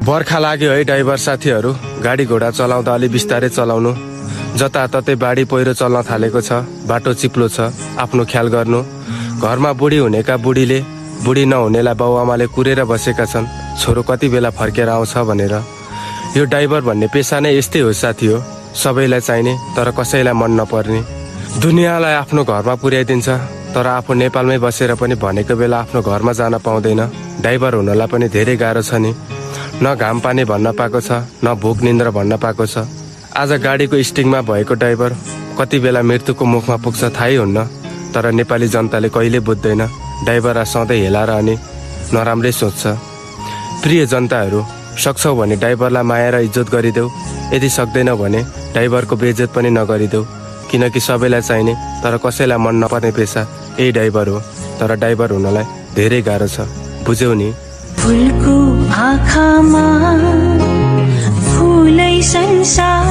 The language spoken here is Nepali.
बर्खा लाग्यो है ड्राइभर साथीहरू, गाडी घोडा चलाउँदा अलि बिस्तारै चलाउनु। जताततै बाढी पहिरो चल्न थालेको छ, बाटो चिप्लो छ, आफ्नो ख्याल गर्नु। घरमा बुढी हुनेका बुढीले, बुढी नहुनेलाई बाउआमाले कुरेर बसेका छन्, छोरो कति बेला फर्केर आउँछ भनेर। यो ड्राइभर भन्ने पेसा नै यस्तै हो साथी हो, सबैलाई चाहिने तर कसैलाई मन नपर्ने। दुनियाँलाई आफ्नो घरमा पुर्याइदिन्छ तर आफू नेपालमै बसेर पनि भनेको बेला आफ्नो घरमा जान पाउँदैन। ड्राइभर हुनलाई पनि धेरै गाह्रो छ नि। न घाम पानी भन्न पाएको छ, न भोक निन्द्रा भन्न पाएको छ। आज गाडीको स्टिङमा भएको ड्राइभर कति बेला मृत्युको मुखमा पुग्छ थाहै हुन्न। तर नेपाली जनताले कहिले बुझ्दैन, ड्राइभरलाई सधैँ हेलाएर अनि नराम्रै सोच्छ। प्रिय जनताहरू, सक्छौ भने ड्राइभरलाई माया र इज्जत गरिदेऊ, यदि सक्दैनौ भने ड्राइभरको बेइज्जत पनि नगरिदेऊ। किनकि सबैलाई चाहिने तर कसैलाई मन नपर्ने पेसा यही ड्राइभर हो। तर ड्राइभर हुनलाई धेरै गाह्रो छ, बुझ्यौ नि। फुलको आँखामा फुलै संसार